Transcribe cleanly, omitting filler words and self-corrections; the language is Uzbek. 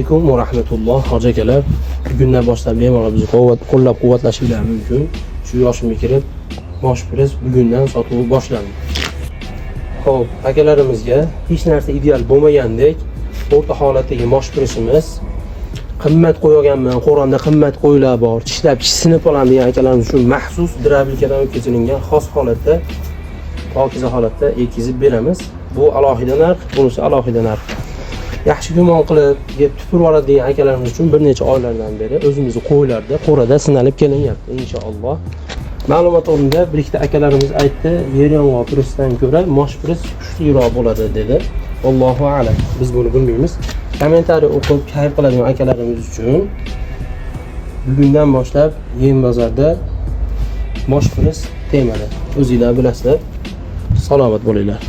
Alaykum va rahmatulloh, hoji akalar. Bugundan boshlab bemalol bizni qo'llab quvvatlashinglar mumkin. Shu yoshimga kirib, mosh press bugundan sotuvi boshlandi. Xo'p, akalarimizga hech narsa ideal bo'lmagandek, o'rta holatdagi mosh pressimiz qimmat qo'yganman, qo'ramda qimmat qo'ylar bor, tishlab sinib olaman degan akalarimiz uchun maxsus дробилка dan o'tkazilingan xos holatda, pokiza holatda yetkazib beramiz. Bu alohida narx, bunisi alohida narx. Yaxshi gumon qilib yeb tupurib oladi degan akalarimiz uchun bir necha oylardan beri o'zimizni qo'ylarda, qo'rada sinalib kelinyapti, inshaalloh. Ma'lumot o'rnida, bir ikkita akalarimiz aytdi, yer yong'oq pressdan ko'ra mosh press kuchliroq bo'ladi dedi. Allohu a'lam. Biz buni bilmaymiz. Kommentariy o'qib kayf qiladigan akalarimiz uchun bugundan boshlab Yem bozorda mosh press temada. O'zinglar bilasizlar. Salomat bo'linglar.